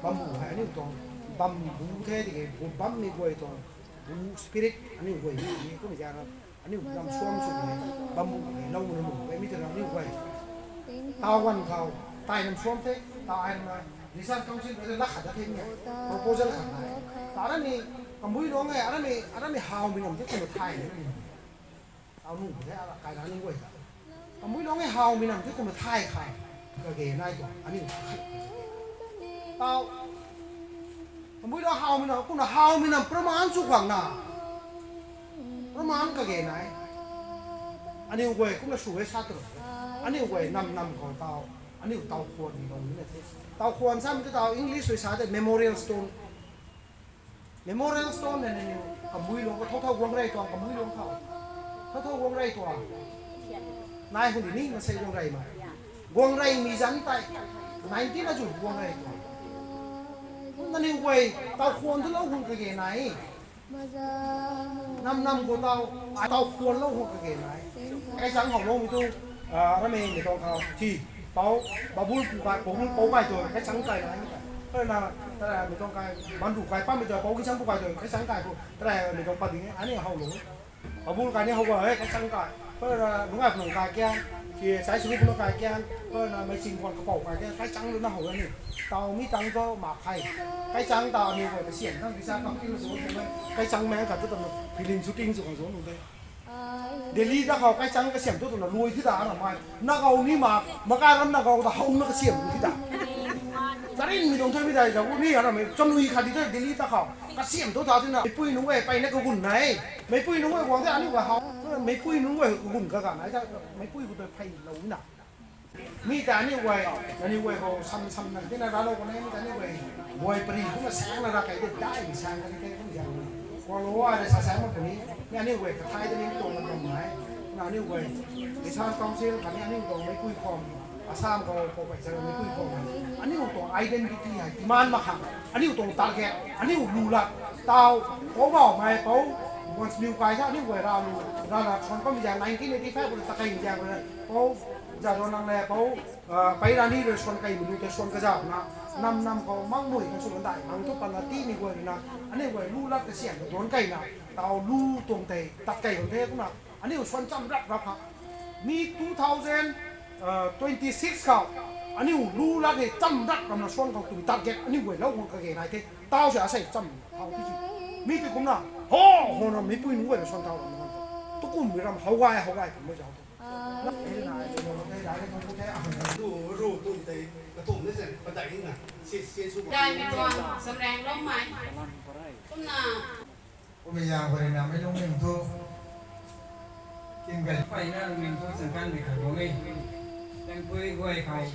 Bambu hei aniu tuang bambu the tiki bu bammei guay tuang bu spirit aniu guay ni kum zang aniu lam suam sw hei bambu hei lou na lung bammei tei aniu guay. Taw wan khou tai nam suam the, taw ai na research council rui lak khat da the ni proposal khat nai. Ta arami kambui luang e, arami arami hawmei nam the kum thay ni. Taw nu the ara kai na ni guay ta. Kambui luang e hawmei nam the kum thay kha. Kage nai tuang aniu khat. Taw kambui luang hawmei nam kumna hawmei nam praman sw khwang na. Praman kage nai. Aniu guay kumna sw e sa tu. Aniu guay nam nam khou taw. Aniu taw khwan ni lung ni na the. Taw khwan sam te taw English rui sa te memorial stone. Memorial stone na ni kambui luang khou thau thau guang rey tuang kambui luang khou. Thau thau guang rey tuang. Nai hwn di ni masei guang rey ma. Guang rey mi zan tai. Nineteen na zu guang rey tuang. Kum na ni guay taw khwan tu lou hwn kage nai. Nam nam khou taw, ai taw khwan lou hwn kage nai. Kai chang hou lou mi tu, ah, ramei mi tuang khou, ti, pau, babul pu kai, babul pau kai tu, kai chang kai nai. Tara na, tara mi tuang kai, bandu kai pam mi tu, pau ki chang pu kai tu, kai chang kai tu, tara mi tuang pa ding e, ani hou lou. Babul kai ni hou ga, eh, kai chang kai. Tara na, nungai pnung kai kian, ti, sai sini pnung kai kian, tara na, mei ching kwan kapau kai kian, kai chang lu na hou ni. Taw mi tang tu, ma kai. Kai chang taw ni ko, kasian tang, kisa kam ki lu su, kai chang mei khat tu, tara na, film shooting su kan su, nung te. Delhi ta khou kai chang kasiam tu twna luai thi ta na mai. Nagaw ni ma, makai ram Nagaw ta hou na kasiam tu thi ta. Tarin mi tuang thoi mi dai ta, ni ana mei, chanui khat di ta Delhi ta khou. Kasiam tu ta thi na, meipui nunc e, pai na kagun nai. Meipui nunc e, guang the, ani guay hou. Meipui nunc e, kagun kaga nai ta, meipui khou ta phey lou na. Mi ta aniu guay, aniu guay khou sam sam na, tina ralo khou na, mi ta aniu guay, guay pari, kumna sang na ra kai de, dai sang ka ni te, kum zang. Khou lo wa de sa sang ma puni, ni aniu guay, kathai de ni tuang na tuang nai, na aniu guay, Research Council, kani aniu tuang meipui khom, Assam khou, khou kai zang meipui khom, aniu tuang identity hei, demand ma khang, aniu tuang target, aniu lu la, taw, khou bau mai, pau, once new kai sa, aniu guay ra lu, ra la, son pa mi zang, nineteen eighty-five, khou ta kai mi zang, pau, Jadonang le pau, ah, Pairani rui suan kai minu te suan kazauh na, nam nam khou mang mui kan sw kan dai, mang tu pan na ti ni guay rui na, aniu guay lu lat kasiam ta duan kai na, taw lu tuang tei, tat kai kan the kumna, aniu suan cham rap rap ha. Mi two thousand, ah, twenty-six khou, aniu lu lat hei cham rap rap na suan khou tun target, aniu guay lou kan kage nai the, taw se asei cham, taw ti si. Mi ti kumna, ho, ho na, meipui nunc guay na suan taw rap na, tu kum mi ram, how gay, how gay, kan mei zauh. Gay mi tuang, samrang lou mai. Kumna. Kumna yang khou rui na mei lungning thu. Kim gay. Pai na lungning thu chang kan mei khat bam e. Tangpui guay khou.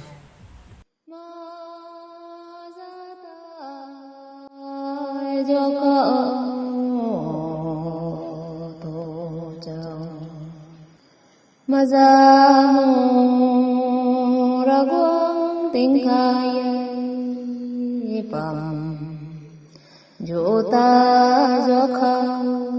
Maza mu Ravguangc tingkha e pam, juta zuak khou